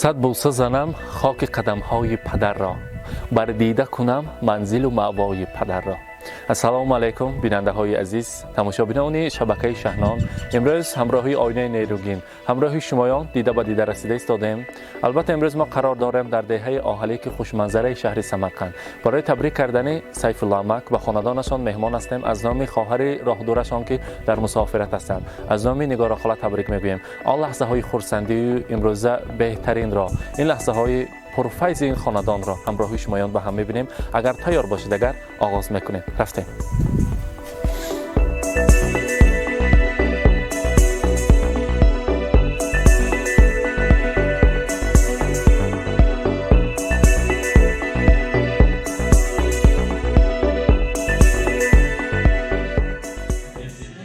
Сад бӯса занам хоки қадамҳои падарро, бар дида кунам манзилу маъвои падарро. Ассалому алайкум, бинандаҳои азиз, тамошобинони шабакаи Шаҳнон. Имрӯз ҳамроҳии оинаи нерӯгин ҳамроҳи шумоён дида ба дида расида истодем. Албатта, имрӯз мо қарор дорем дар деҳаи Оҳалӣ, ки хушманзараи шаҳри Самарқанд. Барои табрик кардани Сайфулло амак ва хонадонашон меҳмон ҳастем. Аз номи хоҳари роҳдурашон, ки дар мусофират ҳастанд, аз номи Нигора хола табрик мегӯем. Он лаҳзаҳои хурсандию имрӯза беҳтаринро, ин лаҳзаҳои пурфайзи ин хонадонро ҳамроҳи шумоён ба ҳам мебинем. Агар тайёр бошед, агар оғоз мекунем, рафтем.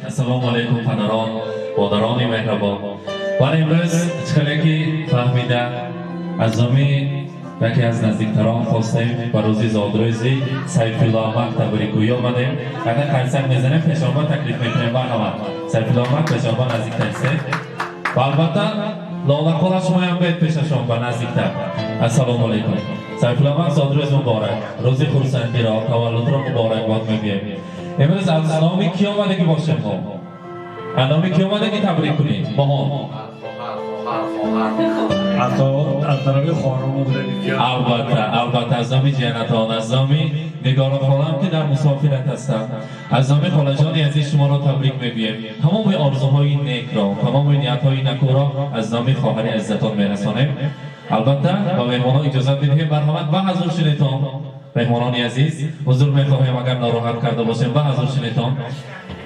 Ассалому алайкум, падарон, модарони меҳрабон. Ман имрӯз хеле ки фаҳмида аз номи яке аз наздиктарон хостем, ба рӯзи зодрӯзи Сайфулло амак табрикгӯӣ омадем. Агар қарсак мезанем, пешонба таклиф мекунем. Марҳамат, Сайфулло амак, пешонба наздиктар истед ва албатта Лолақола, шумоям бед пешашон ба наздиктар. Ассалому алайкум, Сайфулло амак, зодрӯз муборак, рӯзи хурсандиро, таваллудро муборакбод мегӯем. Имрӯз аз номи кӣ омадагӣ бошем мо? Аз номи кӣ омадагӣ табрик кунед моҳон? Аз тарафи хоҳарон омадагӣ. Албатта, албатта, аз номи ҷиянатон, аз номи Нигора холам, ки дар мусофират ҳастанд, аз номи холаҷони азиз шуморо табрик мегӯем. Тамоми орзуҳои некро, тамоми ниятҳои накӯро аз номи хоҳари азизатон мерасонем. Албатта, ба меҳмонҳо иҷозат медиҳем. Марҳамат, ба ҳазур шинетон, меҳмонони азиз. Узр мехоҳем, агар нороҳат карда бошем. Ба ҳазур шинетон.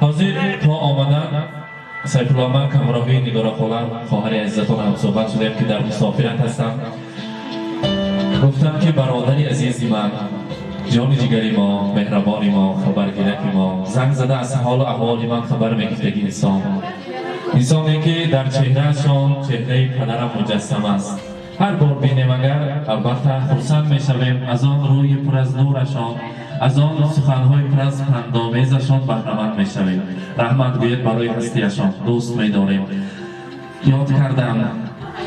Ҳозир то омадан Сайфулло амак ҳамроҳи Нигора хола, хоҳари азизатон, ҳамсӯҳбат шудем, ки дар мусофират ҳастанд. Гуфтам, ки бародари азизи ман, ҷони ҷигари мо, меҳрабони мо, хабаргираки мо, занг зада аз ҳолу аҳволи ман хабар мегифтаги инсон, инсоне ки дар чеҳраашон чеҳраи падарам муҷассам аст. Ҳар бор бинем агар, албатта, хурсанд мешавем. Аз он рӯи пур аз нурашон, аз он суханҳои пур аз пандомезашон баҳраманд мешавем. Раҳмат гӯед барои ҳастиашон, дӯст медорем. Ёд кардам,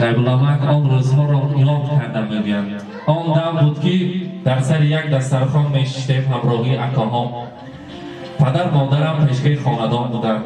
Ғайбулло амак, он рӯзҳоро ёд кардам. Мегӯянд, он дам буд, ки дар сари як дастархон мешиштем ҳамроҳии акоҳом. Падар модарам пешгаи хонадон буданд.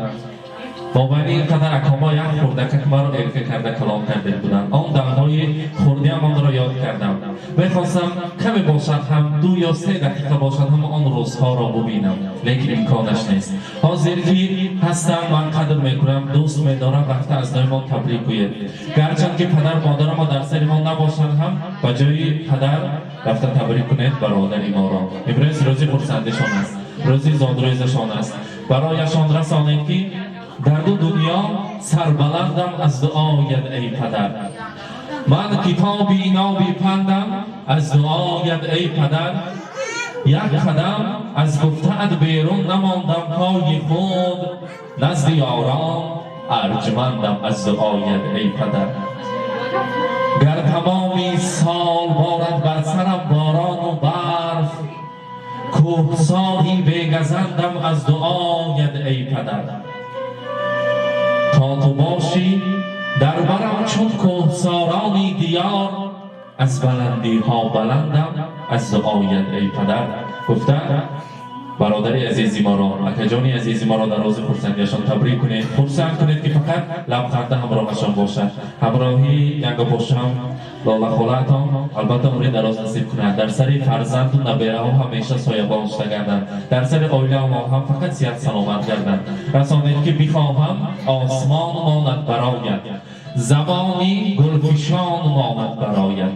Бо байни ин қадар акомо як хурдакак маро эрка карда калон карда буданд. Он дамҳои хурдиам онро ёд кардам. Мехостам, каме бошад ҳам, 2 ё 3 дақиқа бошад ҳам, он рӯзҳоро бубинам, лекин имконаш нест. Ҳозир ки ҳастам, ман қадр мекунам, дӯст медорам. Рафта аз номи табрик гӯед. Гарчанд ки падар модарамо дар сари мо набошанд ҳам, ба ҷои падар рафта табрик кунед бародари моро. Имрӯз рӯзи хурсандишон аст, рӯзи зодрӯзашон аст. Барояшон расонед, ки дар ду дунё сарбаландам аз дуоят, эй падар. Ман китоби ноби пандам аз дуоят, эй падар. Як қадам аз гуфтаат берун намондам, пои худ назди ёрон арҷмандам аз дуоят, эй падар. Гар тамоми сол борад бар сарам борону барф, кӯҳсоҳи бегазандам аз дуоят, эй падар. То ту бошӣ дар барам чун кӯҳсорони диёр, аз баландиҳо баландам аз дуоят, эй падар. Гуфта, бародари азизи моро, акаҷони азизи моро дар рӯзи хурсандиашон табрик кунед, хурсанд кунед, ки фақат лабханда ҳамроҳашон бошад. Ҳамроҳи ягопошам Лола холаатон, албатта, умри дароз насиб кунад. Дар сари фарзанду набераҳо ҳамеша соябон шуда гарданд, дар сари оилаамон ҳам фақат сиҳат саломат гарданд. Расонед, ки бихоҳам осмон монад барояд, замони гулфишон монад барояд.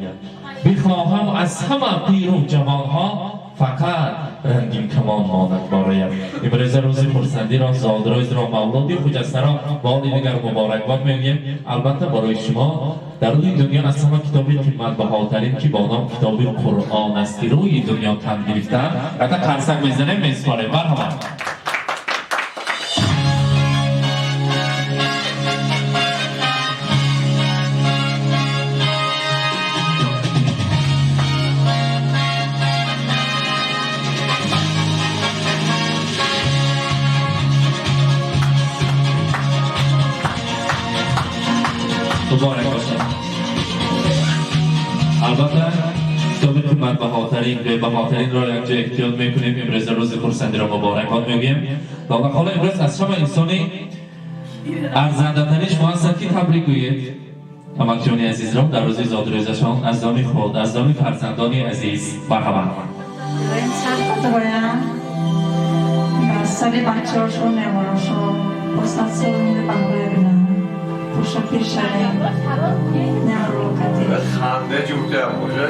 Бихоҳам аз ҳама пиру ҷавонҳо фақат рангин камон монад барояд. Имрӯза рӯзи хурсандиро, зодрӯзро, мавлуди хуҷастаро бори дигар муборакбод мегӯем. Албатта, барои шумо дар рӯи дунё аз ҳама китоби қиматбаҳотарин, ки бо ном китоби Қуръон аст, ки рӯи дунё тан гирифтаанд, ата қарсак мезанем, месупорем. Марҳамат. Муборак бошад. Албатта, китоби қиматбаҳотарин, бебаҳотаринро якҷо эҳтиёт мекунем. Имрӯз рӯзи хурсандиро муборакбод мегӯем. Лола хола, имрӯз аз шумо инсони арзандатарин шумо ҳастад, ки табрик гӯед амакҷони азизро дар рӯзи зодрӯзашон аз номи худ, аз номи фарзандони азиз. Марҳамат. Сари бачаҳошон, меҳмоношон бо 100 сол умри баҳоя бинам, пуша пир шавем, немрокати. Ханде ҷуртаям боше.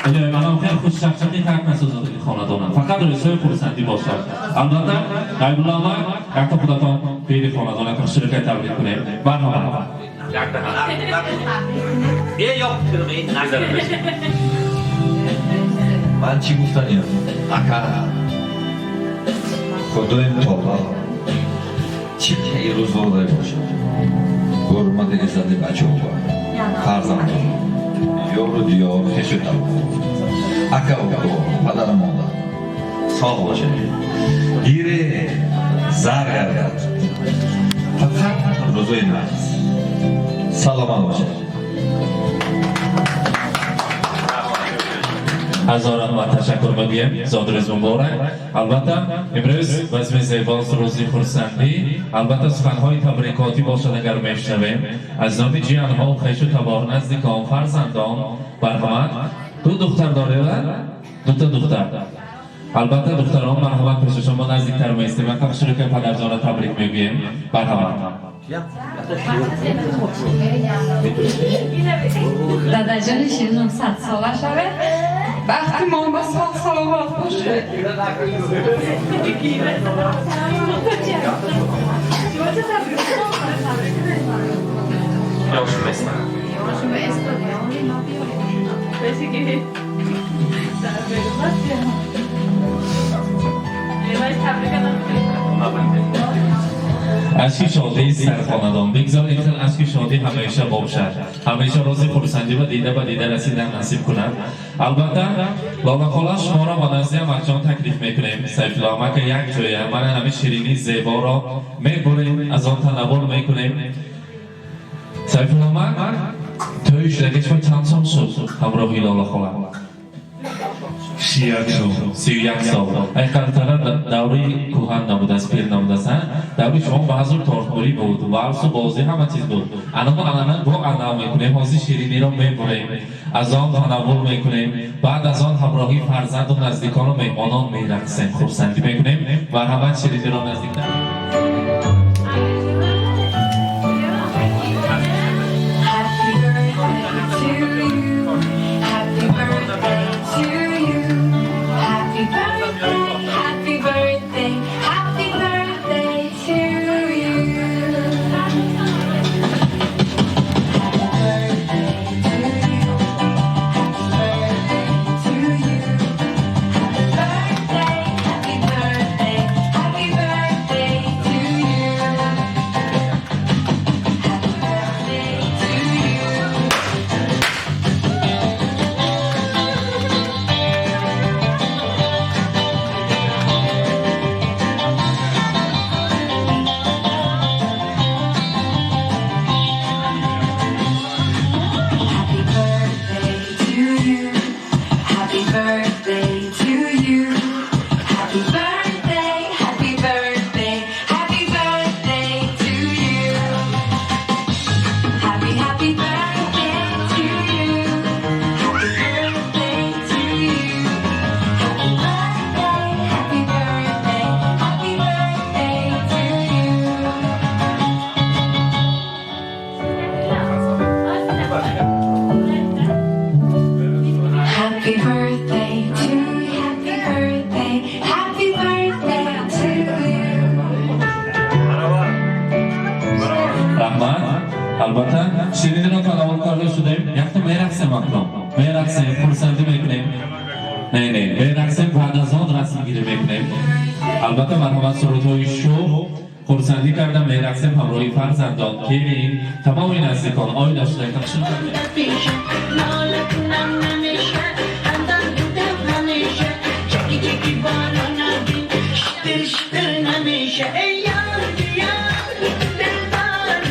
Илоҳи, манам хеле хушчақчақӣ тарк насозад ин хонадонам, фақат рӯзҳои хурсандӣ бошад. Албатта, Ғайбулло амак, якта худатон пири хонадон, якта хушрӯкай табрик кунем. Марҳамат. Е, ёқ. Ман чӣ гуфтанем, ака? Худоим тоба чӣ рӯзгоре бошад, ҳурмати иззати бачаҳо, фарзандон, ёру диёр, хешу табор, ака, уко, падару модар соғ бошед, гире зар гардад, фақат рӯзои нағз, саломат бошед. Ҳазор раҳмат, ташаккур мегӯем. Зодрӯз муборак. Албатта, имрӯз базми зебост, рӯзи хурсандӣ. Албатта, суханҳои табрикотӣ бошад агар, мешунавем аз номи ҷиянҳо, хешу табор, наздикон, фарзандон. Марҳамат. Ду духтар доред, дута духтар. Албатта, духтарон, марҳамат, пеши шумо наздиктар меистем, шурука падарҷонро табрик мегӯем. Марҳамат. Дадаҷони ширинам, 100 сола шавед, бахти мо ба соғ саломат бошед. Ашки шодии сархонадон. Бигзор ин хел ашки шодӣ ҳамеша бошад, ҳамеша рӯзи хурсандӣ ва дида ба дида расидан насиб кунад. Албатта, Лолахола, шуморо ба назди амакҷон таклиф мекунем. Сайфулло амака, як ҷоя мана ҳамин ширинии зеборо мебурем, аз он танаввул мекунем. Сайфулло амак, тӯи шудагӣ шумо чанд сол шуд ҳамроҳи Лолахола? 31 сол. 31 сол. Ай қартара даври кӯҳан набудааст, пир набудааст. Даври шумо баъзур тортбурӣ буд, валсу бозӣ, ҳама чиз буд. Анамо анана бо анав мекунем. Ҳозир шириниро мебурем, аз он танаввул мекунем, баъд аз он ҳамроҳи фарзанду наздикону меҳмонон мерақсем, хурсандӣ мекунем. Марҳамат, шириниро наздиктар. Happy birthday to you. Happy birthday to you. Happy birthday, happy birthday, happy birthday to you. Happy birthday to you. Happy birthday to you. Happy birthday, happy birthday, happy birthday to you. Happy birthday to you. Happy birthday to you. Happy birthday to you. Happy birthday, happy birthday, happy birthday to you. Happy, happy birthday to you. Happy birthday to you. Happy birthday, happy birthday, happy birthday to you. Happy birthday to you. Happy birthday, happy birthday to you. Раҳмат. Албатта, шириниро танаввул карда шудем, якта мерақсем. Акнун мерақсем, хурсандӣ мекунем. Не, не, мерақсем, баъд аз он расмгирӣ мекунем. Албатта, марҳамат, сурудҳои шӯх, хурсандӣ карда мерақсем ҳамроҳи фарзандон, келин, тамоми наздикон, оила шуда. ناله کنم نمیشه، خندان بودم همیشه، چکی چکی بالا نبین، شتر شتر نمیشه. ای یار، یار دلدار.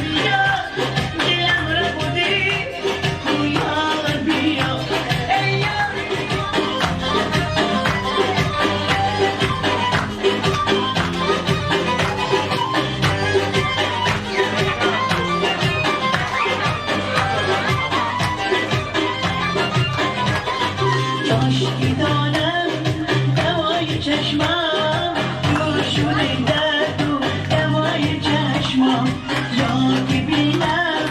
چشمم، تو شده درد و دوای چشمم. یا که بینم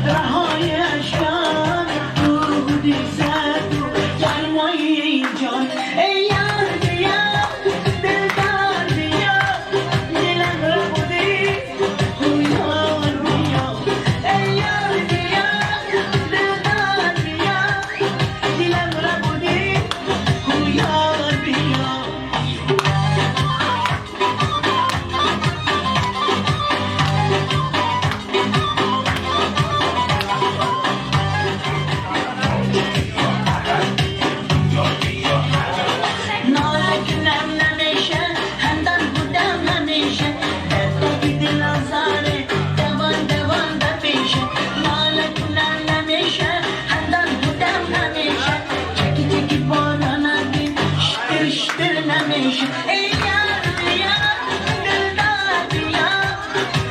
رهای اشکام، تو بودی سرد و گرمای این جان. ای یار بیا، دلدار بیا، دلم را بودی هویار بیا. ای یار بیا، دلدار بیا، دلم را بودی هویار بیا. ناله کنم نمیشه، همدم بودم همیشه، در تک دل آزاره دوان دوان بپیشه. ناله کنم نمیشه، همدم بودم همیشه، چکی چکی باران بین شتر شتر نمیشه. ای یار بیا، دلدار بیا،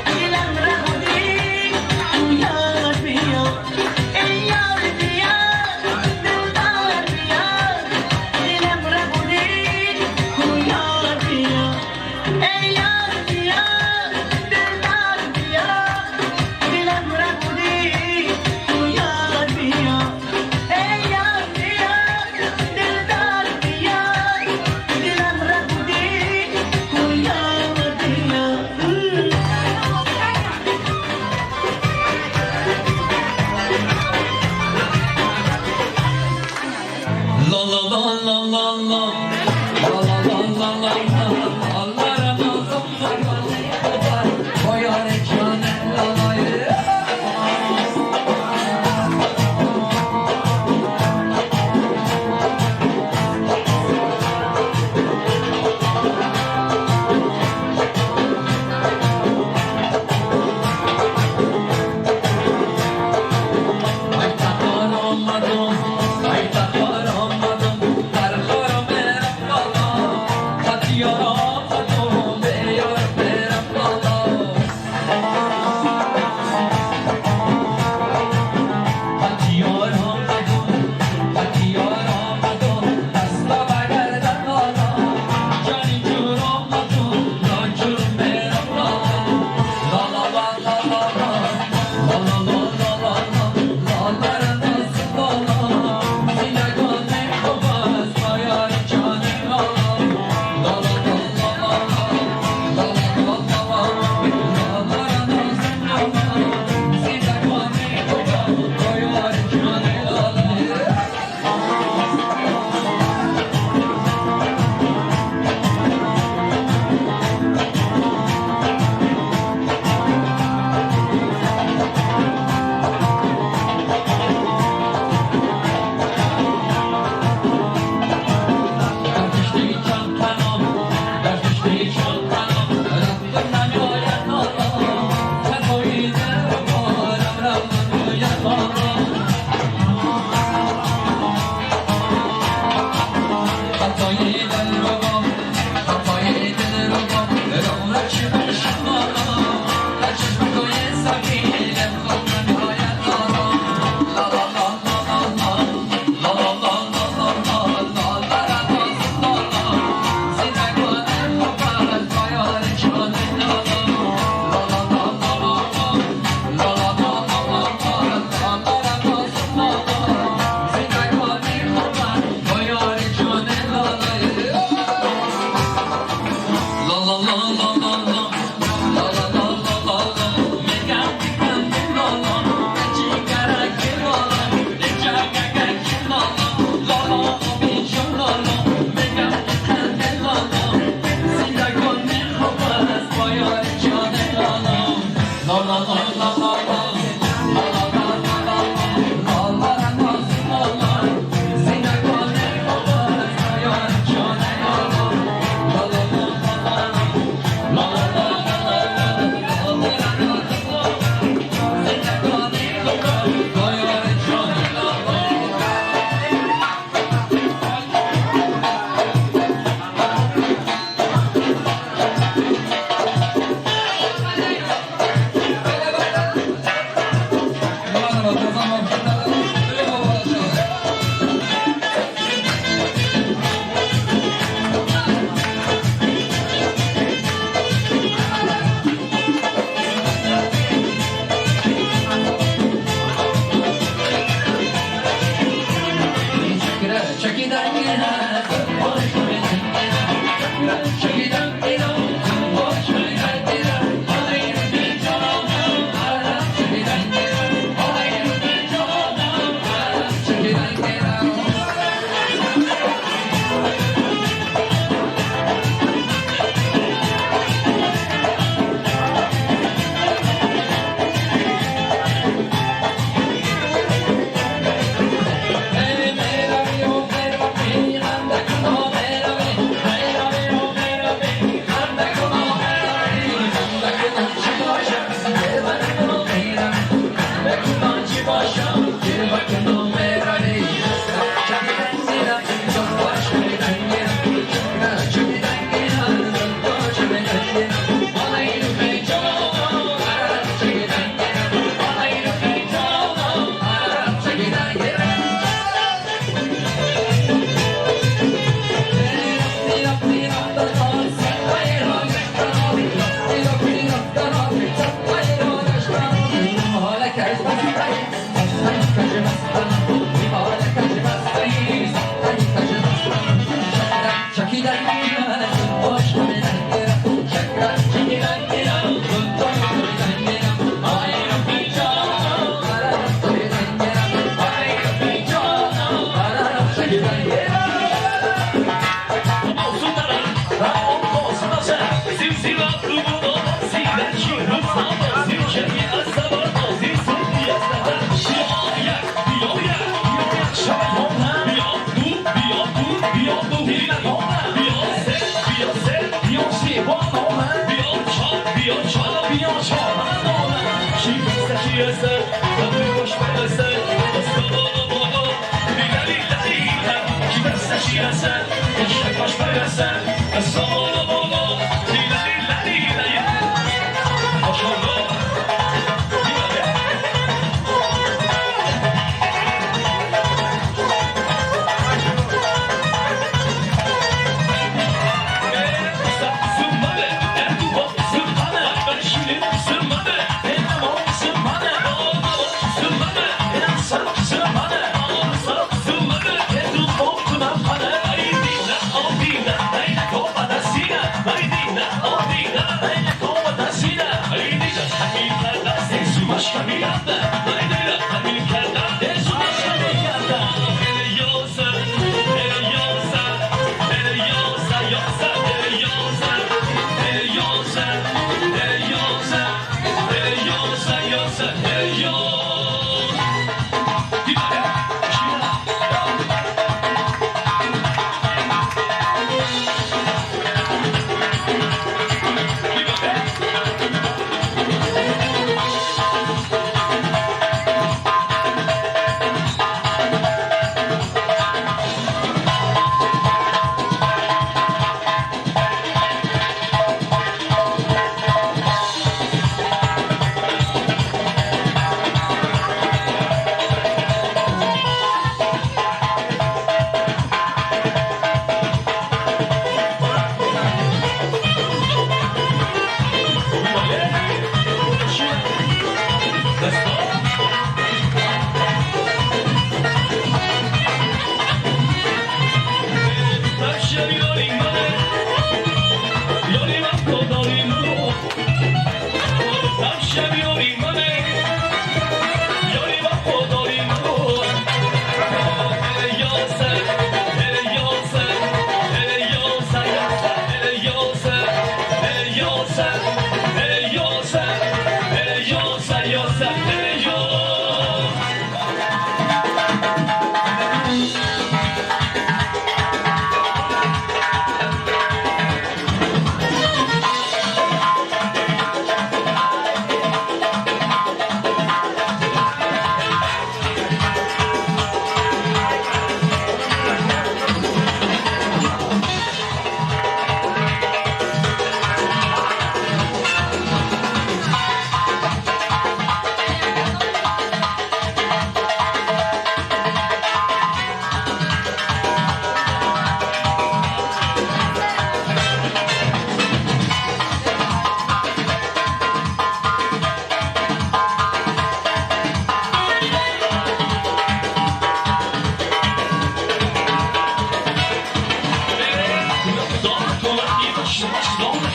دلم را بودی تو یار بیا. ای یار بیا، دلدار بیا، دلم را بودی تو یار بیا. ای یار بیا، دلدار بیا، دلم را بودی تو یار بیا. ای یار بیا، دلدار بیا، دلم را بودی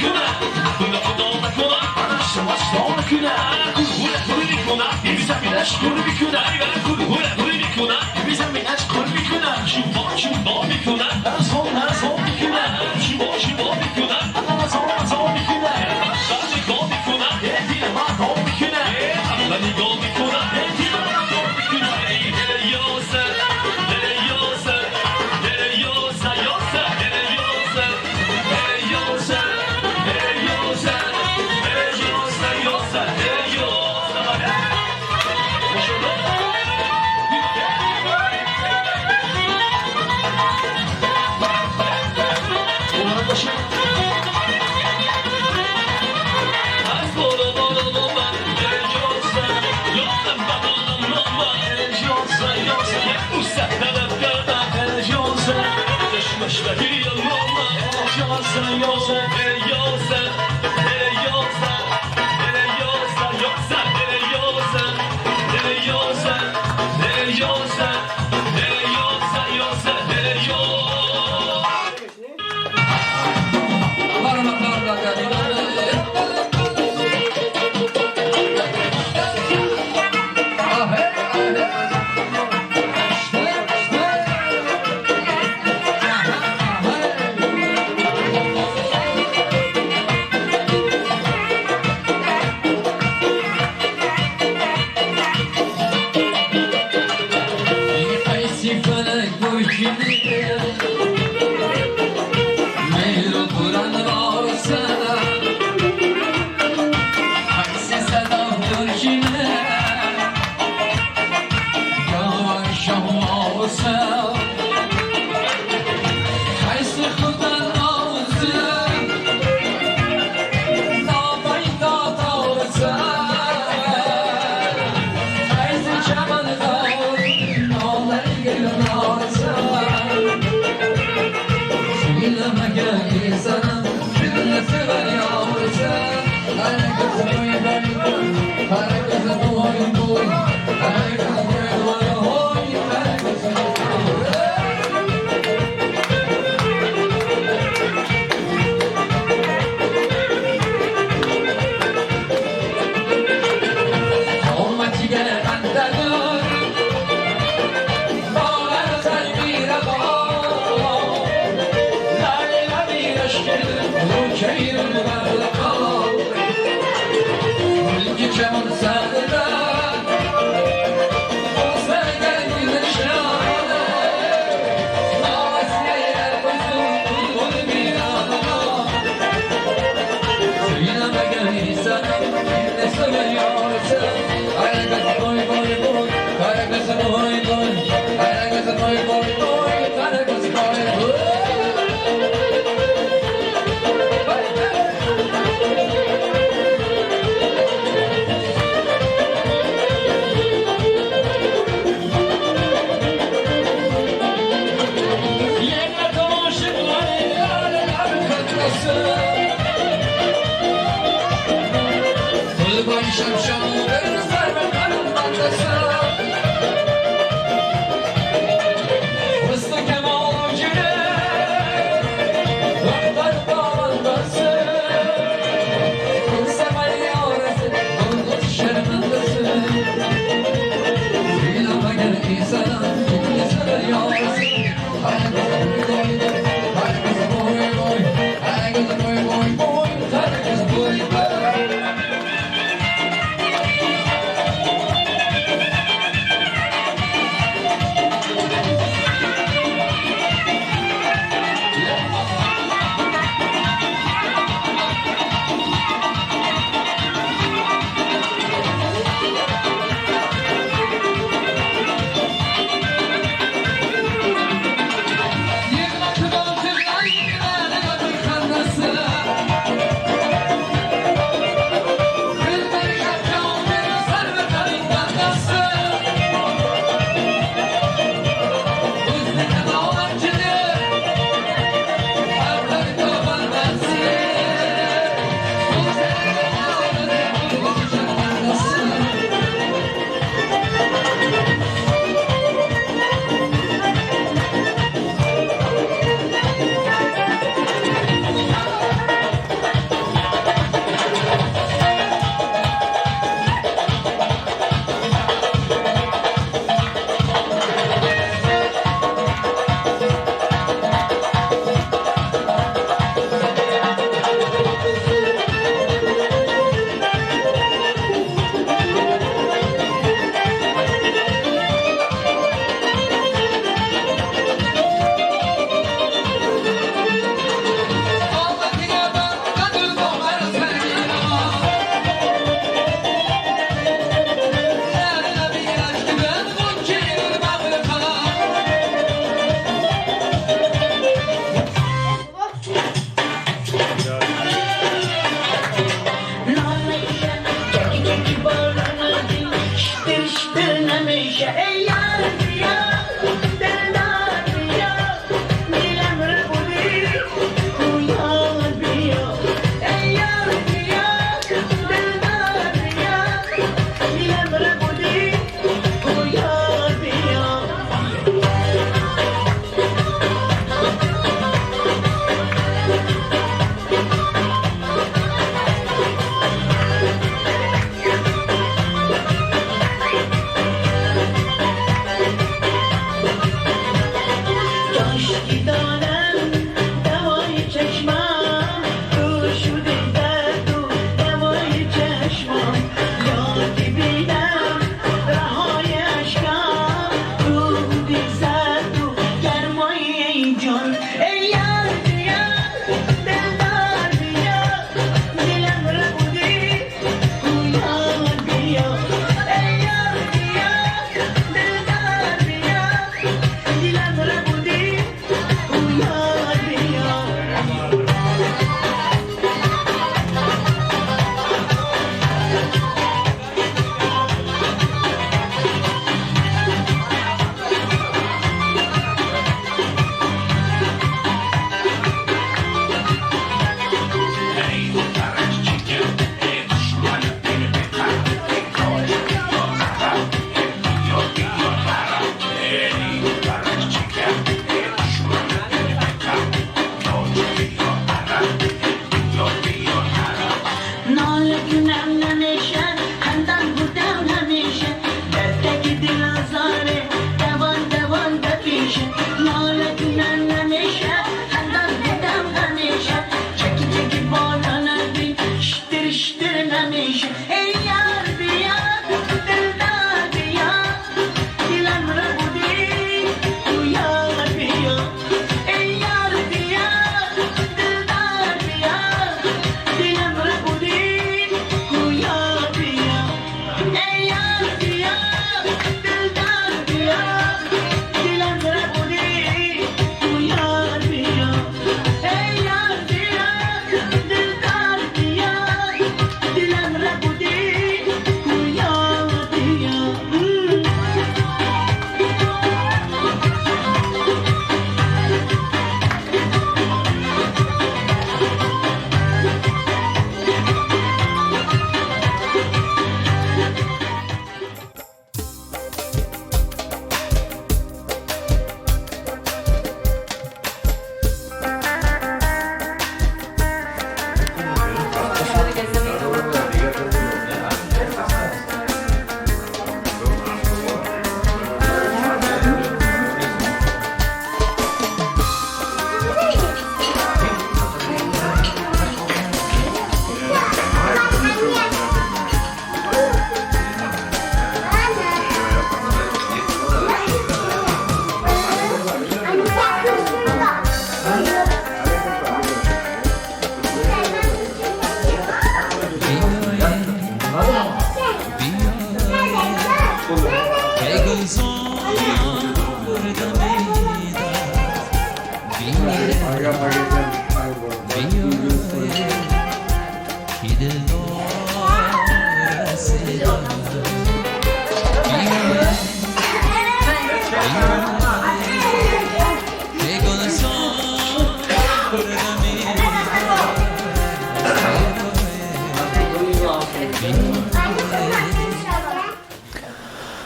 мекунад, Худо худо накунад, шаваш накунад, кур кур мекунад, заминаш кур мекунад, кур кур мекунад, заминаш кур мекунад, шумо шумо мекунад, арзон арзон мекунад, шумо шумо мекунад, арзон арзон мекунад, нигоҳ мекунад, дил мадом мекунад, нигоҳ мекунад, дил мадом мекунад. Ёса, ёса, ёса, ёса, ёса, ёса, ёса, ёса, ёса, ёса.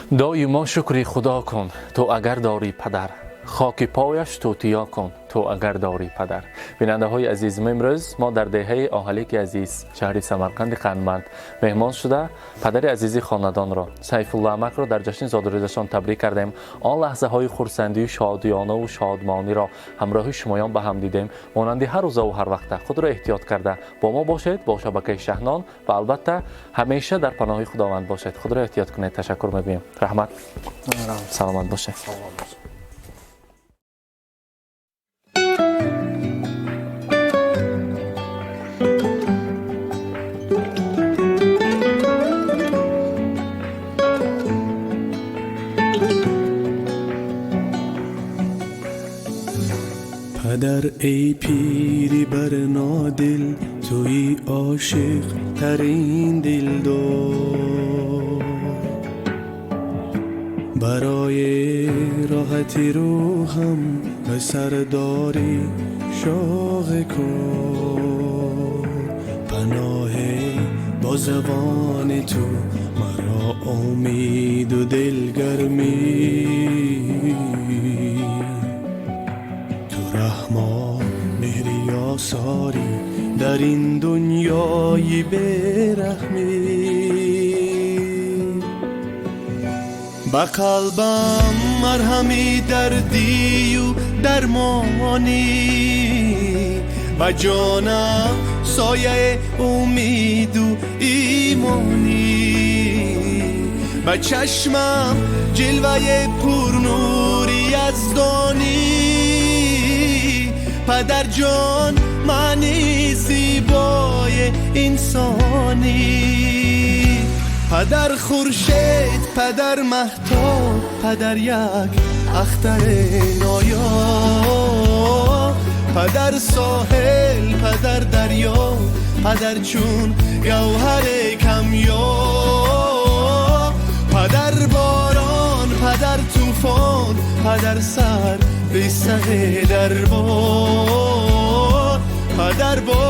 Доимо шукри Худо кун, ту агар дорӣ падар, хоки пояш тутиё кун, ту агар дорӣ падар. Бинандаҳои азиз, имрӯз мо дар деҳаи Оҳалики азиз, шаҳри Самарқанди қандманд меҳмон шуда, падари азизи хонадонро, Сайфулло амакро дар ҷашни зодрӯзашон табрик кардем. Он лаҳзаҳои хурсандию шодиёнаву шодмониро ҳамроҳи шумоён ба ҳам дидем. Монанди ҳар рӯзаву ҳар вақта худро эҳтиёт карда бо мо бошед, бо шабакаи Шаҳнон, ва албатта ҳамеша дар паноҳи Худованд бошед. Худро эҳтиёт кунед. Ташаккур мегӯем. Раҳмат, саломат бошед. Падар эй пири барнодил, туи ошиқ тарин дилдор, барои роҳати рӯҳам ба сардори шоғи кор, паноҳе бо забони ту маро умеду дилгармӣ, раҳмо меҳри осорӣ дар ин дунёи бераҳмӣ, ба қалбам марҳами дардию дармонӣ, ба ҷонам сояи умеду имонӣ, ба чашмам ҷилваи пурнури яздонӣ. Падарҷон, маъни зебои инсонӣ, падар хуршед, падар маҳтоб, падар як ахтари ноёб, падар соҳил, падар дарё, падар чун гавҳари камёб, падар борон, падар тӯфон, падар сар бисаҳе дарбор, падар бо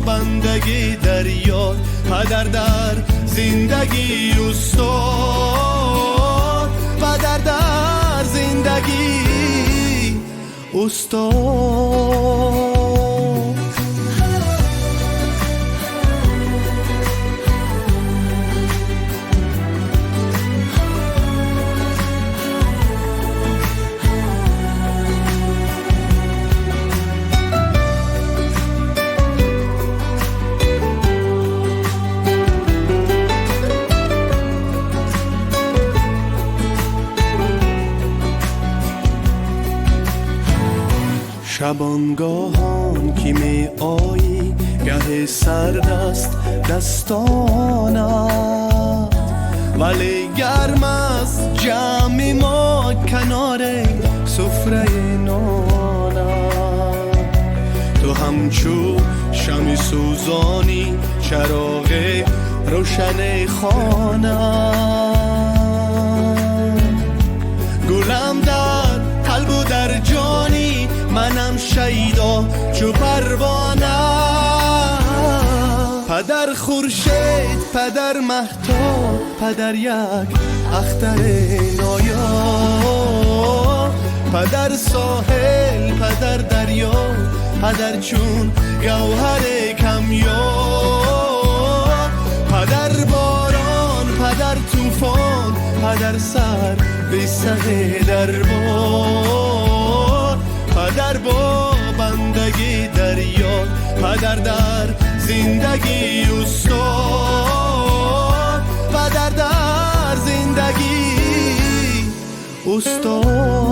бандагӣ дарёд, падар дар зиндагӣ устод, падар дар зиндагӣ устод. Шабонгоҳон ки меоӣ, гаҳе сард аст дастонат, вале гарм аст ҷамъи мо канори суфраи нонат. Ту ҳамчу шами сӯзонӣ, чароғи рӯшани хона, гулам дар қалбу дар ҷонӣ, манам шайдо чу парвона. Падар хуршед, падар маҳтоб, падар як ахтари ноёб, падар соҳил, падар дарё, падар чун гавҳари камёб, падар борон, падар тӯфон, падар сар бисаҳе дарбор, падар бо бандагӣ дарёд, падар дар зиндагӣ устод, падар дар зиндагӣ устод.